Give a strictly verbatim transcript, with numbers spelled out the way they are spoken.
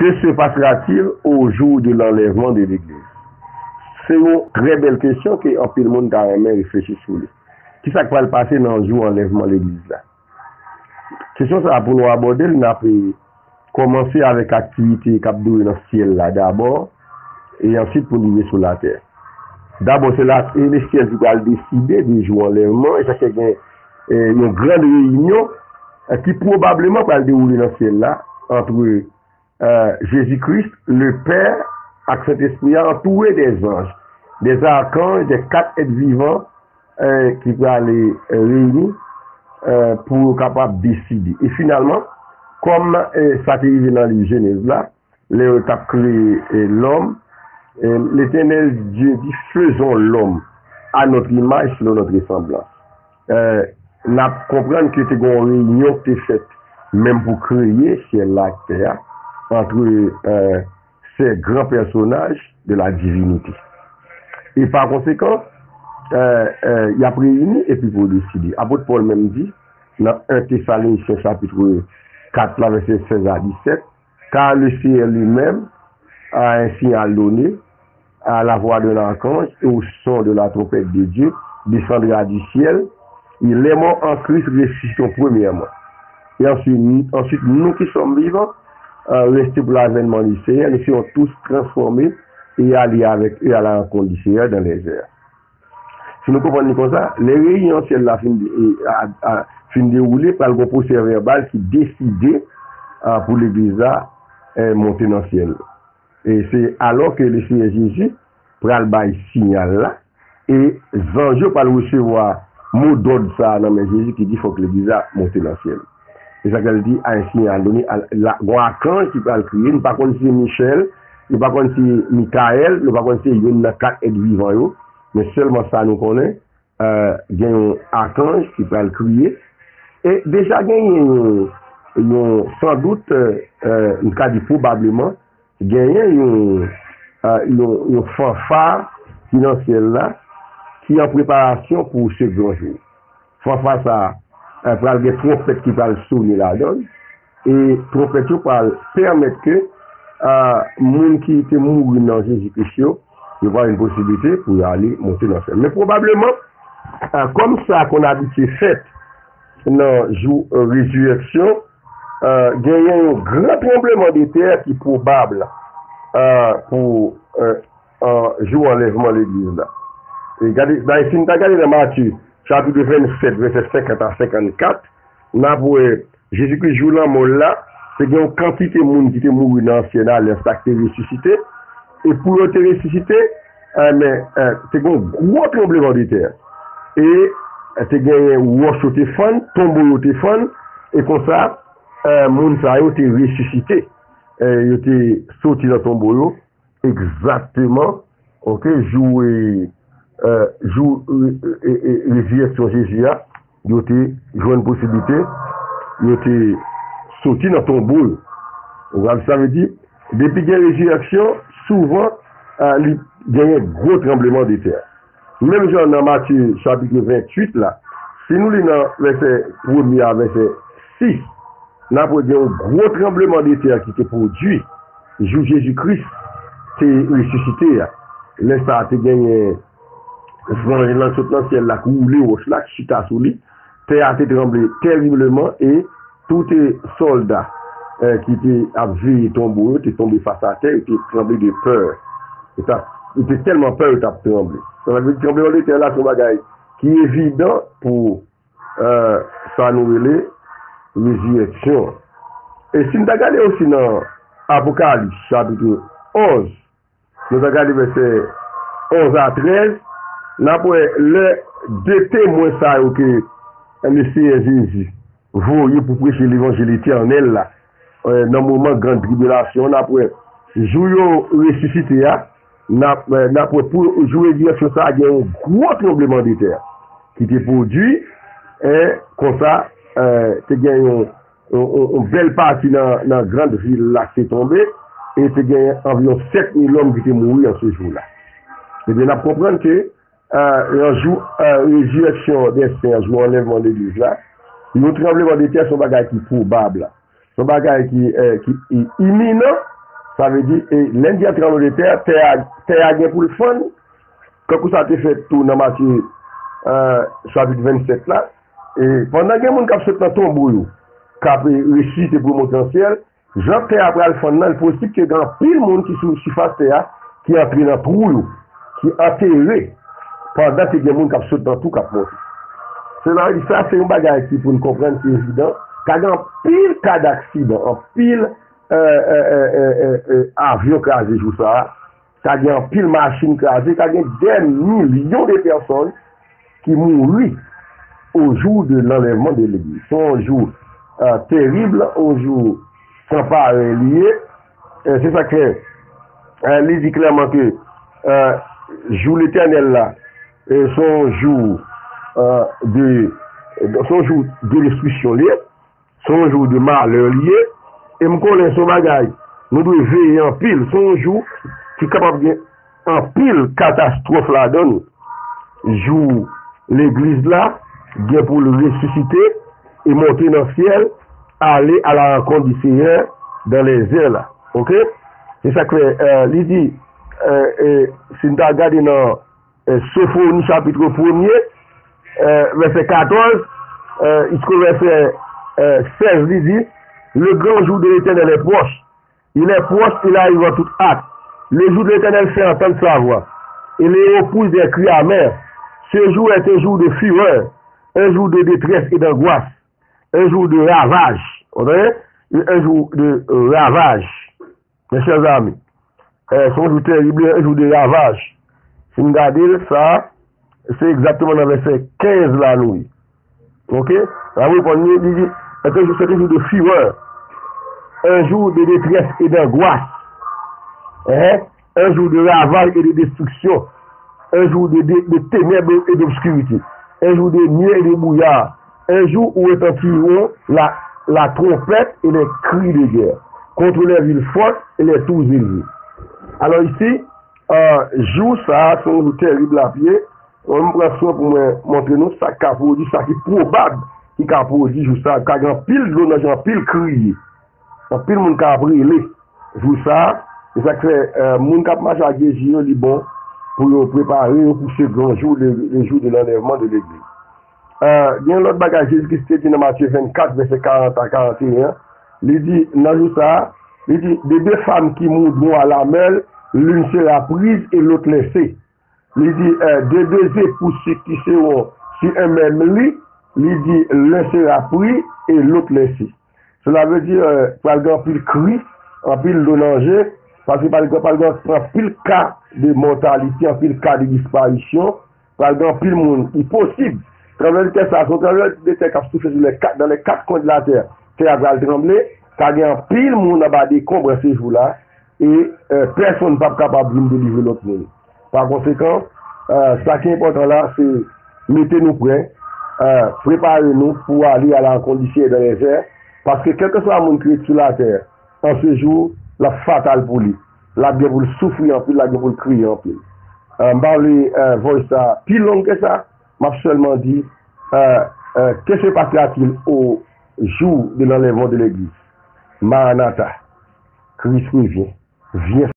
Que se passera-t-il au jour de l'enlèvement de l'Église? Se yon trè bèl kesyon ke anpil moun ta renmen reflechi sou li. Kisa k pral pase nan jou anlèvman legliz la? Kesyon sa a pou nou abòde l, n ap kòmanse avèk aktivite k ap dewoule nan syèl la dabò, e answit pou n rive sou latè. Dabò, se la, e le syèl ki pral deside de jou anlèvman, e sa fè gen eh, yon gran reyinyon eh, ki pwobableman pral dewoule nan syèl la, antre eh, Jezi Kris, le Pè, ak Sentespri a, antoure de zanj, de akanj, de kat èt vivan eh, ki prale eh, reyini eh, pou yo kapab deside. E finalman, kòm eh, sa te rive nan liv Jenèz la, lè yo t ap kreye eh, lòm, eh, Letènèl Dye di, faisons l'homme à notre image, selon notre ressemblance. Eh, n ap konprann ke te gen yon reyinyon ki te fèt menm pou kreye syèl la ak tè a, antre eh, ces grands personnages de la divinité. E pa konsekan, eh, eh, y ap reyini epi pou yo deside. Apot Pòl menm di, nan en Tesalonisyen chapit kat la, vèsè sèz a disèt, Car le Seigneur lui-même a un signal donné, à la voix d'un archange et au son de la trompette de Dieu, descendra du ciel, et les morts en Christ ressusciteront premièrement. Et ensuite, ensuite, nous qui sommes vivants, euh, restés pour l'avènement du Seigneur, nous serons tous transformés et allés avec eux à la rencontre du Seigneur dans les airs. Si nou konprann li konsa, lè reyinyon syèl la fin, e, a, a, fin dewoule, pral gen yon pwosè vèbal ki deside a, pou legliz la eh, monte nan syèl. E se alò ke le Senyè Jezi pral bay siyal la, e zanj yo pral resevwa mo dòd sa a nan men Jezi ki di fòk legliz la monte nan syèl. E sa k al di, a un signal donné, a, la, gon akanj ki pral kriye, nou pa konn si se Michèl, nou pa konn si se Mikayèl, nou pa konn si se youn nan kat èt vivan yo, men sèlman sa nou konnen, eh, gen yon akanj ki pral kriye. E deja genyen yon, yon sandout, eh, eh, m ka di pwobableman, genyen yon, eh, yon, yon fanfa ki nan syèl la, ki an preparasyon pou se gran jou. Fanfa sa a, eh, pral gen twonpèt ki pral sone ladan l. E twonpèt yo pral pèmèt ke ah, moun ki te mouri nan Jezi Kris yo, yo pral gen posiblite pou yo ale monte nan syèl. Men pwobableman, ah, kòm sa konn abitye fèt nan jou eh, rezirèksyon, ah, genyen yon gran tranbleman de tè ki pwobab ah, pou eh, an jou anlèvman legliz la. E gade, si n ta gade nan Matye, chapit vennsèt, vèsè senkant a senkannkat, n ap wè Jezikri, jou lanmò l la, te gen yon kantite moun ki te mouri nan ansyen alyans la ki te resisite. E pou yo te resisite, enben, eh, te gen yon gwo tranbleman de tè. E eh, te genyen wòch yo te fann, tonbo yo te fann, e konsa, eh, moun sa yo te resisite. Eh, yo te soti nan tonbo yo, egzakteman, oke, jou, eh, eh, jou eh, eh, eh, rezirèksyon Jezi a, yo te jwenn posiblite, yo te soti nan tonbo yo. Ou konprann sa vle di? Depi gen rezirèksyon, souvan, eh, li genyen gwo tranbleman de tè. Menm jan nan Matye chapit venntuit la, si nou li nan vèsè premye a vèsè sis, n ap wè gen yon gwo tranbleman de tè ki te pwodui jou Jezi Kris te resisite a. Lè sa a te genyen zanj lan sot nan syèl la, k woule wòch la, k chita sou li. Tè a te tranble tèribleman e tout sòlda eh, ki te ap veye tonbo yo te tonbe fas atè, yo te tranble de pè. Yo t ap, yo te tèlman pè, yo t ap tranble. Sa vle di tranbleman de tè la se yon bagay ki evidan pou eh, sa nou rele rezirèksyon. E si n ta gade osi nan Apokalips, chapit onz, nou ta gade vèsè onz a trèz, n ap wè lè de temwen sa yo ke le Senyè Jezi voye pou preche levanjil etènèl la, eh, nan moman grann tribilasyon, n ap wè jou yo resisite a, n ap, eh, n ap wè pou jou rezirèksyon sa a gen yon gwo tranbleman de tè ki te pwodui, e konsa, eh, te gen yon, yon, yon, yon bèl pati nan, nan grann vil la ki te tonbe, e te gen anviwon sèt mil lòm ki te mouri an se jou la. Ebyen, n ap konprann ke eh, nan jou eh, rezirèksyon dè sen an, jou anlèvman legliz la, yon tranbleman de tè se yon bagay ki pwobab. Se yon bagay ki, eh, ki i- iminan, Sa vle di, e lè n di an tranblemanntè, tè a, tè a gen pou l fann, kankou sa te fèt tou nan Matye, euh, chapit vennsèt la. E pandan gen moun k ap sot nan tonbo yo, k ap resisite pou yo monte nan syèl, jan tè a pral fann nan, li posib ke gen anpil moun ki sou sifas tè a, ki antre nan twou yo, ki antere, pandan ke gen moun k ap sot nan twou k ap monte. Sela vle di, sa se yon bagay ki pou n konprann ki evidan. Ka gen anpil ka daksidan, anpil, euh, euh, euh, euh, euh, euh, avyon kraze jou sa a. Ka gen anpil machin kraze, ka gen dè milyon de pèsòn ki mouri au jour de l'enlèvement de l'Église. Se yon jou, euh, terib, yon jou san parèy li ye. Euh, se sa k fè, euh, li di klèman ke, euh, jou Letènèl la, euh, se yon jou, euh, de, se yon jou de destriksyon li ye. Se yon jou de malè li ye. E m konnen se yon bagay nou dwe veye anpil. Se yon jou ki kapab gen anpil katastwòf ladan l. Jou legliz la gen pou l resisite e monte nan syèl, ale à la rencontre du Seigneur dans les airs la. Oke? Se sa k fè, euh, li di, euh, euh, si n ta gade nan euh, Sofoni chapit premye, euh, vèsè katòz, euh, jiska vèsè, euh, sèz, li di, Le grand jour de l'Éternel est proche. Il est proche, il arrive en toute hâte. Le jour de l'Éternel fait entendre sa voix, et les repousses des cris amers. Ce jour est un jour de fureur, un jour de détresse et d'angoisse, un jour de ravage. Vous comprenez? Un jour de ravage. Mes chers amis, euh, se yon jou terib, yon jou de ravaj. Si n gade l, sa, se egzakteman nan vèsè kenz la nou ye. Oke? N ap reponn li, li di, c'est un jour, c'est un jour de fureur, un jour de détresse et d'angoisse, hein? Un jour de ravage et de destruction, un jour de, de, de ténèbres et d'obscurité, un jour de nuée et de brouillard, un jour où retentiront la, la trompette et les cris de guerre contre les villes fortes et les tours élevées. Alò isi, euh, jou sa a, se yon jou terib l ap ye. Mwen, m pran swen pou mwen montre nou sa k ka pwodui, sa ki pwobab ki ka pwodui jou sa a. Ka gen anpil dlo nan je, anpil kriye. Anpil moun ka ap rele jou sa a. Se sa k fè, euh, moun k ap mache ak Jezi yo, li bon pou yo prepare yo pou se gran jou, le, le jour de l'enlèvement de l'Église. Euh, gen lòt bagay Jezi Kris te di nan Matye vennkat, vèsè karant a karanteyen. Li di, nan jou sa a, li di, de deux femmes qui moudront à la mêle, l'une sera prise et l'autre laissée. Li di, euh, de deux épouses qui seront sur un même lit, li di, l'un sera pris et l'autre laissé. Cela veut dire, euh, pral gen anpil kri, anpil dlo nan je, paske pral gen, pral gen anpil ka de mòtalite, anpil ka de disparisyon, pral gen anpil moun, li posib. Tranblemanntè sa, se yon tranblemanntè k ap soufle sou lè kat, dans les quatre coins de la terre. Tè a pral tranble, ka gen anpil moun anba dekonb an se jou la, e, euh, pèsonn p ap kapab vin delivre lòt moun. Pa konsekan, euh, sa ki enpòtan la, se mete nou prè, euh, prepare nou pou ale à la rencontre du Seigneur dans les airs, paske kèlkeswa moun ki ret sou latè an se jou, l ap fatal pou li. L ap gen pou l soufri anpil, l ap gen pou l kriye anpil. Euh, m pa vle, euh, voice sa pi long ke sa, m ap sèlman di, euh, euh, que se passera-t-il au jour de l'enlèvement de l'Église? Maranatha, Christ revient, viens.